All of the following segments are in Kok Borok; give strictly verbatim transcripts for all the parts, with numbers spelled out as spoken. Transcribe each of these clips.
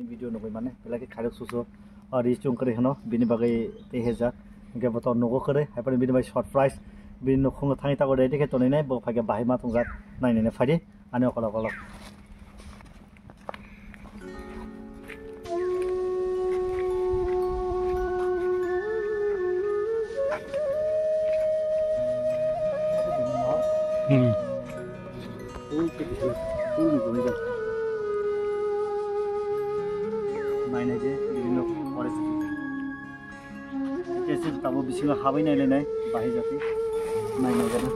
Video nugwi mane, belai khe khairok susu, o ri chung kwrwi hwno, bini bagwi tei hejak, hwnkhe bo to nugo kwrwi, hai phano bini bai surprise, bini nukhungo thangwi tago ready khe tonwi nai, bo phaikhe bahai ma tongjak, nainani phaidi, ani okolo okolo. Hmm. Nainai je, bini nok pore se. Kese tabo bisingo habai nai nai nai, bahai jati. Nai nai jana.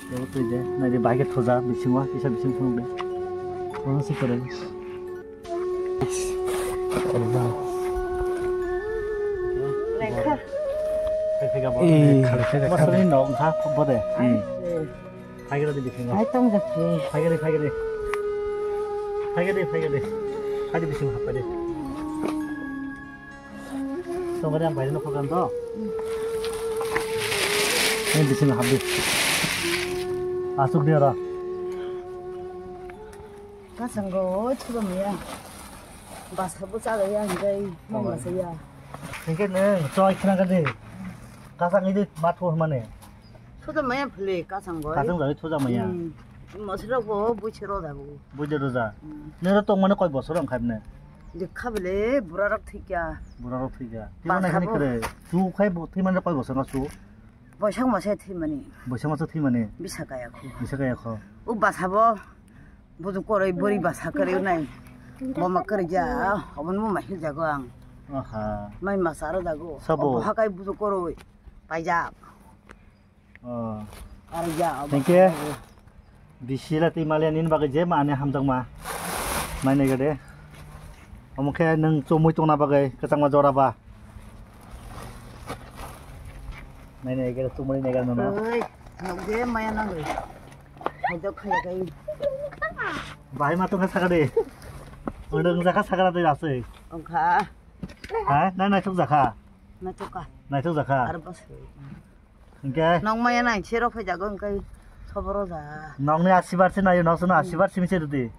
Tebo twi je, nai je bahai khe thuja, bisingo, kisa bising thang de. Kono se kore. Lekha. Khai khai ga bo. Eh. Khai khai ga. Masani nok ha, bo de. Hmm. Phaigari di bisingo. Hai tong jakhe. Phaigari, phaigari. Phaigari, phaigari. Phaidi bisingo hapadi. Tongori ang baire nokho kan to. Ini bisingo hapdi. Asuk dia ora. Kasanggo, chuba maya. Basa bo chala ya, hingai, mama saya. Hingke neng, choi khna ka de. Kasang ini matho mane. Thuja maya phile kasang goi. Kasang goi thuja maya. Hmm. Mosrok bo buisero jago. Buisero ja. Hmm. Nero tong mane koi bosor ang khaibne? Dikha bele burarok thikya. Burarok thikya. Timo na khani kare. Tu khai bo thimane koi bosor na su? Boisang masa thimani. Boisang masa thimani. Bisa kaya khu. Bisa kaya khu. U basa bo buju koroi bori basa kare nai. Boma kare ja, obon mo mahil jago ang. Aha. Mai masa aro jago. Sabo. Obo hakai buju koroi. Paijak. Oh. Aro ja, obo. Thank you. Bisi la twi maliya nini bagwi je mane hamjakma. Mai nai gade. Omo khe nwng chumui tongna bagwi kwchangma jora ba. Mai nai gade chumui nai gade nono. Oi, nok je maya nang ri. Hajok khaya kai. Bahai ma tongkha sakha de. Ondo wngjakha sakha de aswk. Ongkha. Ha? Nai naithok jakha? Naithok kha. Naithok jakha? Aro bwswk. Hingke? Nong maya nai se rok phai jago hingke soboro ja. Nongni asibar se nayo, nok sono asibar simi se rwdi.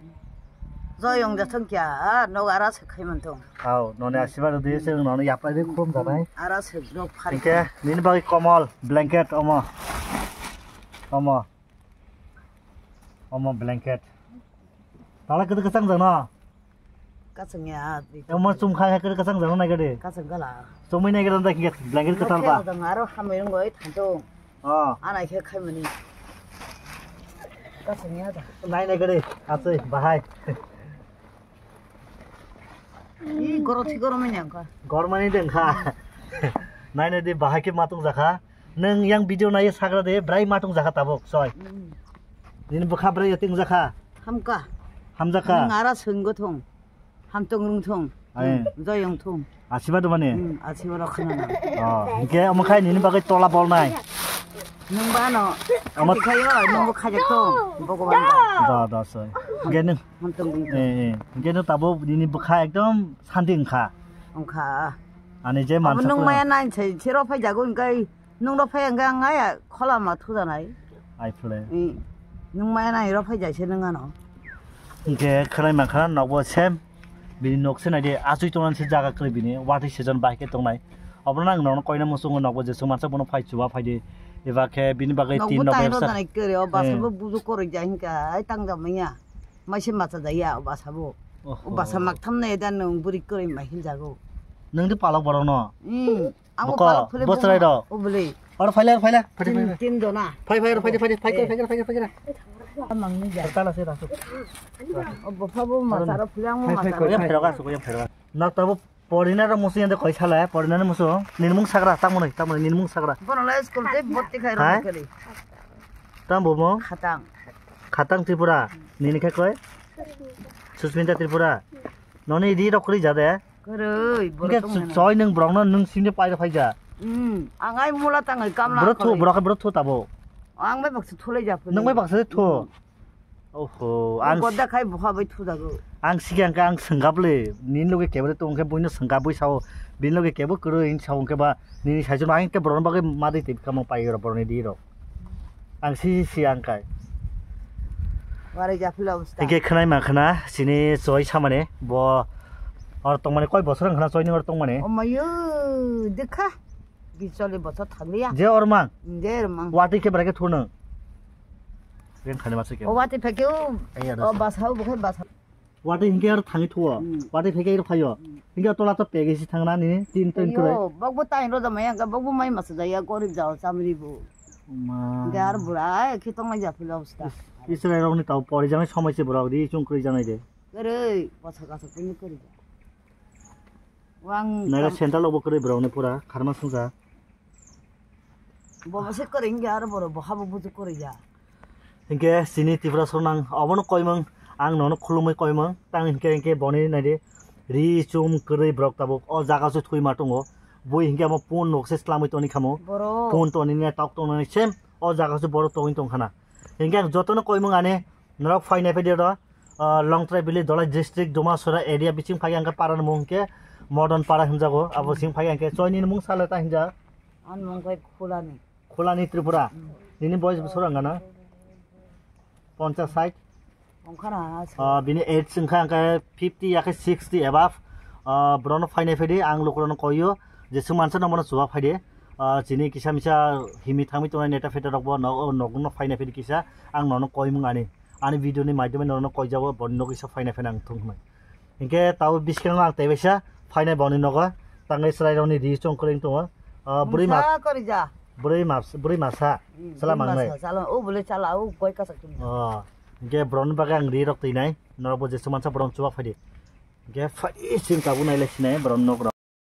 Joyong jathong kya, ah, nok ara se khai mantong. Hao, noni asibar rwdi se noni yapai de khum janai. Ara se nok phari. Hingke nini bagwi komol, blanket omo. Omo. Omo blanket. Tala kwtwi kwchang jang no? Kachang ya. Omo chum kha khe kwtwi kwchang jang no nai gade. Kachang gala. Chumui nai gade da khe blanket kwtal ba. Dang aro hamai rung goi thanto. Oh. Ana khe khai mani. Kachang ya da. Nai nai gade. Asai bahai. Ih, goro thi goro manya kha. Gor mani deng kha. Nai nai di bahai khe matung jakha. Nung yang video nai sagra de brai matung jakha tabuk soi. Hmm. Nini bwkha brai ting jakha. Hamka. Hamjakha. Nung ara sung go thung. Hamtung rung thung. Ai. Joyong thung. Asiba do mani. Hmm, asiba rok khana. Oh, hingke omo khai nini bagwi tola bol nai. Nung ba no. Omo khayo, nung bo khajak thung. Bhagwan ba. Da, da, soi. Hingke nung. Hamtung rung thung. Eh, eh. Hingke nung tabuk nini bwkha ekdom santi wngkha. Wngkha. Ani je mansa nung maya nai sai, sero phai jago wngkai. Nung rok phai ang ang ai khola ma thuda nai. Ai phule. Nung maya nai rok phai jai se nung ano. Hingke khwnai mankha nokbo sem bini nok se nai de asui tongna se jaga kwrwi bini watwi sejon bai khe tongnai. Obo nang nokno koina muchungo nokbo jesung mansa bono phai chuba phai de. Eba khe bini bagwi tin nokbo nok tai bebsa. Rok nai kwrwi o basa bo buju kwrwi ja hingka ai tang ja manya. Mai se macha ja ya o basa bo. O basa mak tham nai da nung buri kwrwi ma hin jago. Nung de palok borok no. Hmm. Ang boko, palak phule bosrai buma. Rok. O bwlwi. Oro phaila, oro phaila. Phai, phai, tin, phai. Tin jona. Phai, phai, oro phai, phai, phai, phai, eh. Phai, phai, phai, phai. Amang ni ja. Tala se rasu. O bopha bo ma taro phule ang ma taro. Yang phero ka su, yang phero. Nok tabo porina ro musu yande koi sala, porina ni musu. Nini mung sagra, tamo ni, tamo ni, nini mung sagra. Bono la school te botti khai ro kali. Hai? Tam bo mo? Khatang. Khatang Tripura. Nini khe koi? Susmita Tripura. Noni di rok kri ja de. Kwrwi, borok. Hingke tong mano. Choi nwng borokno nwng sini paida phaija. Hmm, ang ai mula tangwi kamla. Borok thu, khawlai. Borok, borok thu tabo. Ang bai baksa thulai ja phuli. Nwng bai baksa thu. Hmm. Oho, ang goda khai bokha bai thu dago. Ang sigang ka ang sengkap le, nini loge kebore tong khe buino sengkap bui sao, bini loge kebo kwrwi hin sao hingke ba, nini saichung ang te borokno bagwi madai tip kamo pai rok borokni di rok. Ang si si si ang kai. Warai ja phila obsta. Hingke khwnai ma khwna sini choi samani bo or tongmani koi bosor wng khwna choi ni or tongmani. O mayo, dekha. Bicholi bosor thanglia. Je or mang. Je or mang. Wati ke bra ke thunang. Reng khani ma se ke. O wati phekeu. Ai, ada O sa. Basa o bukhai basa. Wati hingke ar thangi thuo. Hmm. Wati pheke ir phayo. Hmm. Hingke tola to pege si thangna ni tin tin kre. Yo, bokbo tain ro jamai ang, bokbo mai masa jaya gorib jao chamri bo. Ma. Hingke ar bura ai khitong lai ja phila obsta. Israel rok ni tau pori janai somoi se borok ri chung kri janai de. Kere, basa kasa pini kere. Wang Naira kam- central obo kwrwi borokni pura kharma sungsa. Bobo se kwrwi wngya aro borok bo habo buju kwrwi ya. Hinkhe sini Tripura sornang obono koimung, ang nono khulumui koimung, tang hinkhe hinkhe boni naidi ri chum kwrwi borok tabuk o jaga se thwima tongo. Bui hinkhe amo pun nok se slamwi toni khamu. Borok. Pun toni ne tok tong nani sem o jaga se borok tongwi tong khana. Hinkhe ang jotono koimung ani norok phainai phaidi oro. Ah, Longtrai Valley, Dholai District, Dumasora area, bising phai ang khe para ni mung khe Modon Para hinjago. Abo sing phai ang khe choi ni mung sale ta hinjak. Ani mung khai Khulani. Khulani Tripura. Hmm. Nini boys bosor ang gana? Ponchas sait. Ongkhana, ah, bini age wngkha ang khe fifty ya khe sixty above. Ah, borokno phainai phaidi ang lukurokno koio je swngmansa no bono chuba phaidi. Ah, chini kisa misa himi thangmi tongnai neta pheta rok bo no, o nogo no phainai phaidi kisa ang nono koimung ani. Ani video ni maidhyame norokno koijago, boni nogwi sa phaina phaina ang thung hwnwi. Hinkhe tabo biskango ang teibaisa phainai boni nogo, tangwi chwrairokni ri chong kwrwng tongo. Ah, bwrwi ma-, Mungsa kwrwija. Bwrwi mas-, bwrwi masa, Hmm, chwla bwrwi mangnai. Masa, chwla, o bwle chwla, o koi kasak tongmani. Oh, hinkhe borokni bagwi ang ri rok twinai, norokbo jesu mansa borokno chuba phaidi. Hinkhe phai sing tabuk nailai sinai borokni nok rok.